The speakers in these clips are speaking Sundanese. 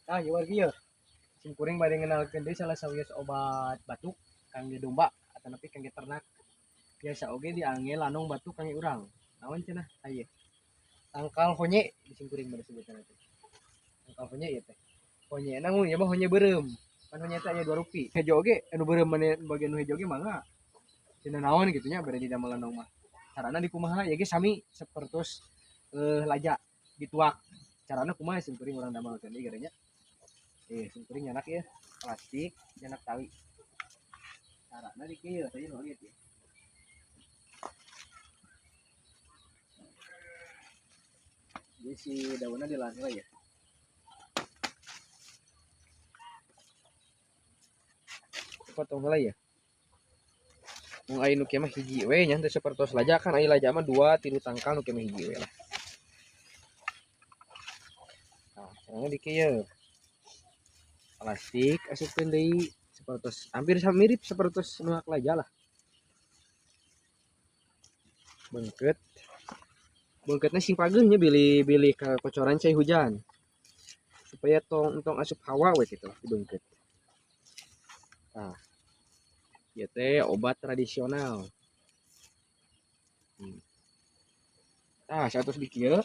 Nah, ieu wargi yeuh. Sim kuring bade ngenalkeun deui salah sawios obat batuk kangge domba atanapi kangge ternak. Biasa oge diangge lanong batuk kangge urang. Naon cenah? Ieu. Tangkal honye di sim kuring bade sebutanna teh. Tangkal honye ieu teh. Honye na mun ieu mah honye beureum. Pan honye teh aya 2 rupi. Hejo oge anu beureum mane bagian nu hejo oge mangga. Cenah naon kitu nya bade didamel lanong mah. Carana dikumaha ieu ge sami sapertos laja dituak. Carana kumaha sim kuring urang damelkeun deui garenya. Sim kuring nyanak ya plastik, nyanak tali. Carana di kieu tadi nu lihat ya. Jadi si daunnya dilas ya. Potong heula ya. Mun aya nu kieu mah hiji we nya teu sapertos laja kan aya laja mah 2 3 tangkal nu kieu mah hiji we lah. Nah, carana di kieu. Plastik asupkeun deui sapertos hampir sama mirip sapertos nu laja lah. Bengket. Bengketnya sing pageuh nya bilih-bilih kekocoran cai hujan. Supaya tong asup hawa we kitu dibengket. Nah, ieu teh obat tradisional. Nah, satos di kieu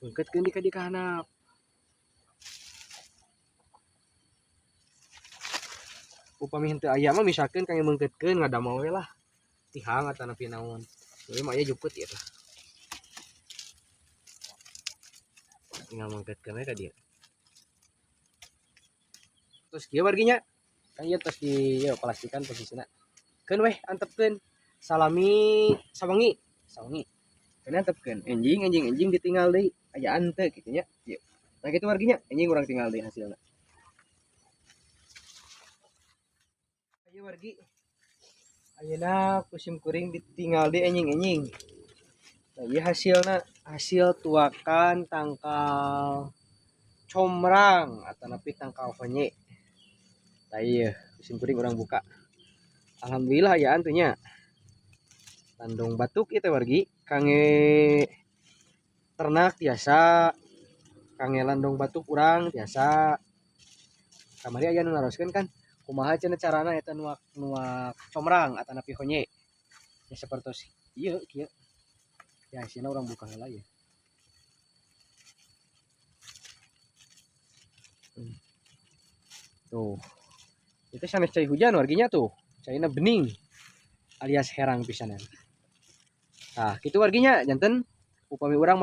bengketkeun di ka handap. Upami henteu aya mah misalkeun kangge meungkeutkeun ngadamel we lah. Tihang atanapi naon. Ieu mah aya jukut ieu teh. Tinggal meungkeutkeun we ka dieu. Terus kieu warginya. Kan ieu tos di ieu plastikan posisina. Keun weh antepkeun salami sawengi, sawengi. Keun antepkeun enjing enjing enjing ditinggal deui ayaan teu kitu nya. Ieu. Nah kitu warginya, enjing urang tinggal deui hasilna. Ayo wargi. Ayeuna ku sim kuring ditinggal deui enjing-enjing. Nah, ieu hasilna, hasil tuakan tangkal comrang atanapi tangkal honye. Nah, ieu ku sim kuring urang buka. Alhamdulillah ayaan tuh nya. Landong batuk ieu teh wargi, kangge ternak tiasa, kangge landong batuk urang tiasa. Kamari aya nu naroskeun kan, kumaha cenah carana eta nuak comrang atanapi honye. Ya sapertos ieu kieu. Ya hasilna urang buka heula ya. Tuh. Itu sanes cai hujan warginya tuh. Caina bening alias herang pisanan. Nah, kitu warginya janten upami urang